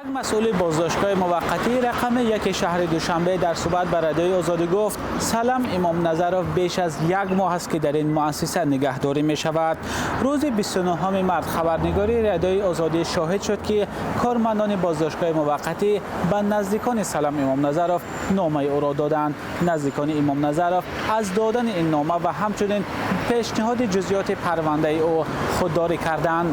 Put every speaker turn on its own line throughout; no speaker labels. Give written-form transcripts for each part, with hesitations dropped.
Як масъули боздоштгоҳи муваққатии рақами 1 шаҳри Душанбе дар суҳбат ба Радиои Озодӣ гуфт, Салам Имомназаров беш аз як моҳ аст, ки дар ин муассиса нигаҳдорӣ мешавад. Рӯзи 29 март хабарнигори Радиои Озодӣ шоҳид шуд, ки кормандони боздоштгоҳи муваққатӣ ба наздикони Салам Имомназаров номаи ӯро доданд. Наздикони Имомназаров аз додани ин нома ва ҳамчунин пешниҳоди ҷузъиёти парвандаи ӯ худдорӣ карданд.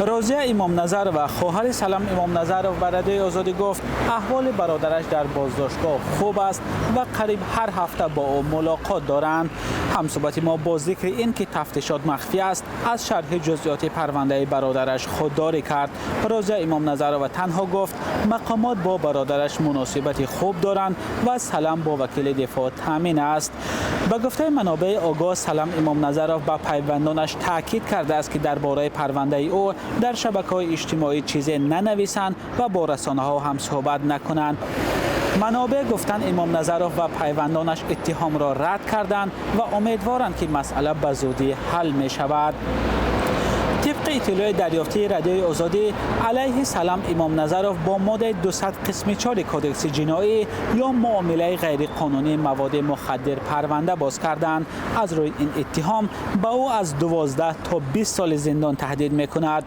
Розия Имомназарова, хоҳари Салам Имомназаров, ба Радиои Озодӣ гуфт, аҳволи бародараш дар боздоштгоҳ хуб аст ва қариб ҳар ҳафта бо ӯ мулоқот доранд. Ҳамсуҳбати мо бо зикри ин ки тафтишот махфӣ аст, аз шарҳи ҷузъиёти парвандаи бародараш худдорӣ кард. Розия Имомназарова танҳо гуфт, мақомот бо бародараш муносибати хуб доранд ва Салам бо вакили дифоъ таъмин аст. Ба гуфтаи манобеи огоҳ, Салам Имомназаров ба пайвандонаш таъкид кардааст, ки дар бораи парвандаи ӯ дар шабакаҳои иҷтимоӣ чизе нанависанд ва бо расонаҳо ҳам суҳбат накунанд. Манобеъ гуфтанд, Имомназаров ва пайвандонаш иттиҳомро рад карданд ва умедворанд, ки масъала ба зудӣ ҳал мешавад. Тибқи иттилои дарёфтии Радиои Озодӣ, алайҳи Салам Имомназаров бо моддаи 200 қисми 4 Кодекси ҷиноӣ ё муомилаи ғайриқонунии маводи мухаддир парванда боз карданд. Аз рӯи ин иттиҳом ба ӯ аз 12 то 20 соли зиндон таҳдид мекунад.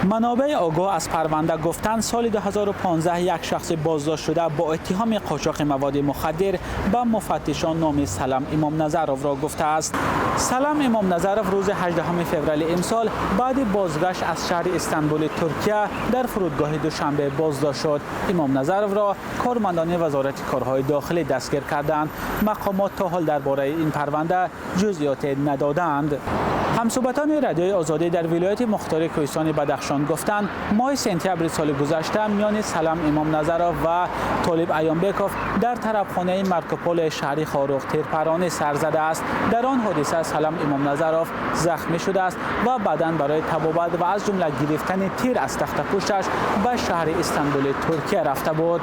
Манобеи огоҳ аз парванда гуфтанд, соли 2015 як шахси боздоштшуда бо иттиҳоми қочоқи маводи мухаддир ба муфаттишон номи Салам Имомназаровро гуфтааст. Салам Имомназаров рӯзи 18 феврали имсол баъди бозгашт аз шаҳри Истанбули Туркия дар фурудгоҳи Душанбе боздошт шуд. Имомназаровро кормандони Вазорати корҳои дохилӣ дастгир карданд. Мақомот то ҳол дар бораи ин парванда ҷузъиёте надодаанд. Ҳамсуҳбатони Радиои Озодӣ дар вилояти мухтори Кӯҳистони Бадахшон гуфтанд, моҳи сентябри соли гузашта миёни Салам Имомназаров ва Толиб Аёнбеков дар тарабхонаи Маркополои шаҳри Хоруғ тирпаронӣ сар задааст. Дар он ҳодиса Салам Имомназаров захмӣ шудааст ва баъдан барои табобат ва аз ҷумла гирифтани тир аз тахтапушташ ба шаҳри Истанбули Туркия рафта буд.